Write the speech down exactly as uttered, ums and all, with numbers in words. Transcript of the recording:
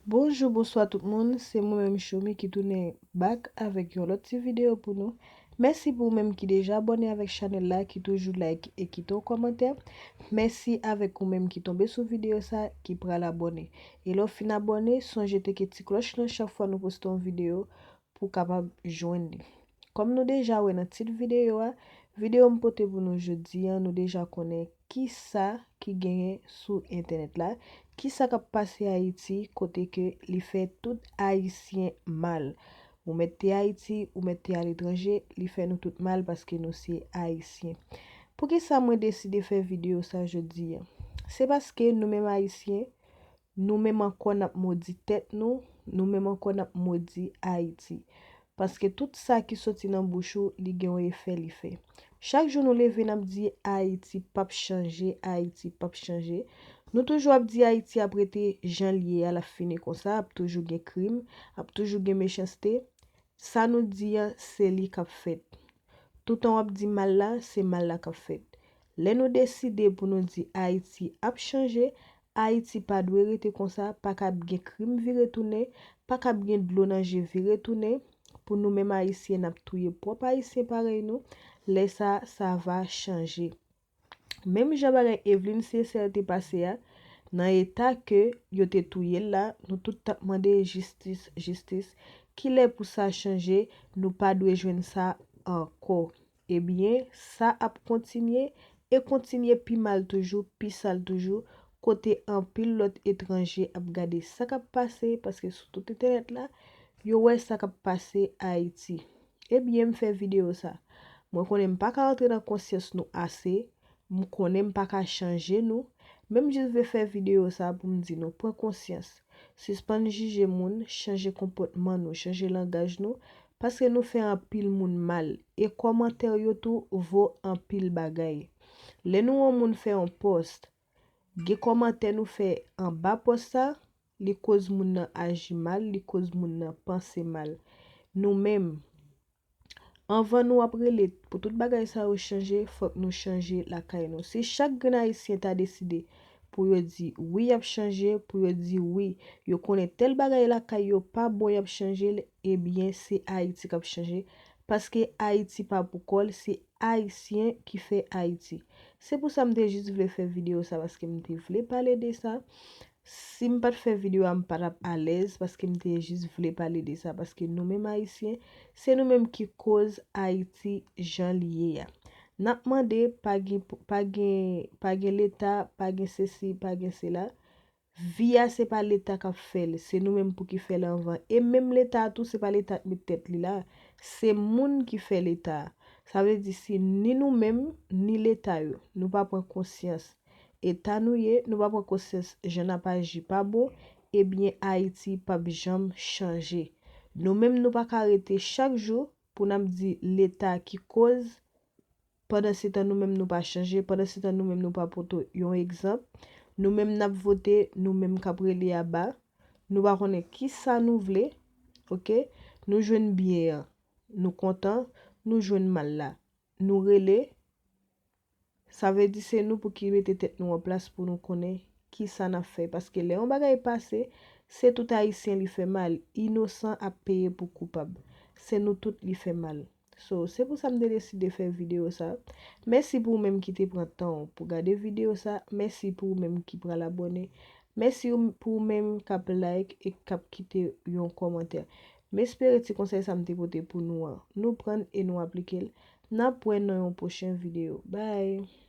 Bonjou, bonswa tout moun, se mwen menm Choumi ki tounen back avèk yon lòt ti videyo pou nou. Mèsi pou ou menm ki deja abòne avèk chanèl la, ki toujou like e kite yon kòmantè. Mèsi avèk ou menm ki tonbe sou videyo sa, ki pral abòne. E lè w fin abòne, sonje teke ti klòch lan chak fwa nou poste yon videyo pou w kapab jwenn li. Kòm nou deja wè nan tit videyo a, videyo m pote pou nou jodi a, nou deja konnen kisa ki genyen sou entènèt la, kisa k ap pase Ayiti kote ke li fè tout Ayisyen mal. Ou mèt te Ayiti, ou mèt te aletranje, li fè nou tout mal paske nou se Ayisyen. Poukisa mwen deside fè videyo sa jodi a? Se paske nou menm Ayisyen, nou menm ankò n ap modi tèt nou, nou menm ankò n ap modi Ayiti. Paske tout sa ki soti nan bouch ou, li gen yon efè li fè. Chak jou nou leve, n ap di Ayiti p ap chanje, Ayiti p ap chanje. Nou toujou ap di Ayiti ap rete jan l ye a, l ap fini konsa, ap toujou gen krim, ap toujou gen mechanste. Sa nou di a, se li k ap fèt. Toutan w ap di mal la, se mal la k ap fèt. Lè nou deside pou nou di Ayiti ap chanje, Ayiti pa dwe rete konsa, pa ka ap gen krim vire tounen, pa ka ap gen dlo nan je vire tounen, pou nou menm Ayisyen n ap touye pwòp Ayisyen parèy nou, lè sa, sa va chanje. Menm jan bagay Evelyne Sincère te pase a, nan eta ke yo te touye l la, nou tout t ap mande jistis, jistis. Kilè pou sa chanje? Nou pa dwe jwenn sa ankò. Ebyen, sa ap kontinye e kontinye pi mal toujou, pi sal toujou, kote anpil lòt etranje ap gade sa k ap pase, paske sou tout entènèt la, yo wè sa k ap pase Ayiti. Ebyen, m fè videyo sa. Mwen konnen m pa ka rantre nan konsyans nou ase, m konnen m pa ka chanje nou, men m jis vle fè videyo sa pou m di nou pran konsyans. Sispann jije moun, chanje konpòtman nou, chanje langaj nou, paske nou fè anpil moun mal, e kòmantè yo tou vo anpil bagay. Lè nou wè yon moun fè yon pòs, gen kòmantè nou fè anba pòs sa, li koz moun nan aji mal, li koz moun nan panse mal. Nou menm, anvan nou ap rele pou tout bagay sa yo chanje, fòk nou chanje lakay nou. Si chak grenn Ayisyen ta deside pou yo di wi y ap chanje, pou yo di wi, yo konnen tèl bagay lakay yo pa bon, y ap chanje l, ebyen, se Ayiti k ap chanje. Paske Ayiti pa pou kò l, se Ayisyen ki fè Ayiti. Se pou sa m te jis vle fè videyo sa, paske m te vle pale de sa. Si m pa t fè videyo a, m pa t ap alèz, paske m te jis vle pale de sa, paske nou menm Ayisyen, se nou menm ki koz Ayiti jan li ye a. N ap mande, pa gen, pa gen, pa gen Leta, pa gen sesi, pa gen sela. Vi a, se pa Leta k ap fè l, se nou menm pou ki fè l anvan. E menm Leta a tou, se pa Leta k met tèt li la, se moun ki fè Leta a. Sa vle di si ni nou menm, ni Leta yo, nou pa pran konsyans eta nou ye, nou pa pran konsyans jan n ap aji pa bon, ebyen Ayiti p ap janm chanje. Nou menm nou pa ka rete chak jou pou n ap di Leta ki koz, pandansetan nou menm nou pa chanje, pandansetan nou menm nou pa pote yon egzanp, nou menm n ap vote, nou menm k ap rele aba, nou pa konnen kisa nou vle, oke? Nou jwenn byen an, nou kontan, nou jwenn mal la, nou rele, sa vle di se nou pou ki mete tèt nou an plas pou nou konnen kisa n ap fè. Paske lè yon bagay pase, se tout Ayisyen li fè mal. Inosan ap peye pou koupab. Se nou tout li fè mal. So, se pou sa m te deside fè videyo sa. Mèsi pou ou menm ki te pran tan w pou gade videyo sa. Mèsi pou ou menm ki pral abòne. Mèsi ou, pou ou menm k ap like e k ap kite yon kòmantè. M espere ti konsèy sa m te pote pou nou an, nou pran l e nou aplike l. N ap wè nan yon pwochen videyo. Bye!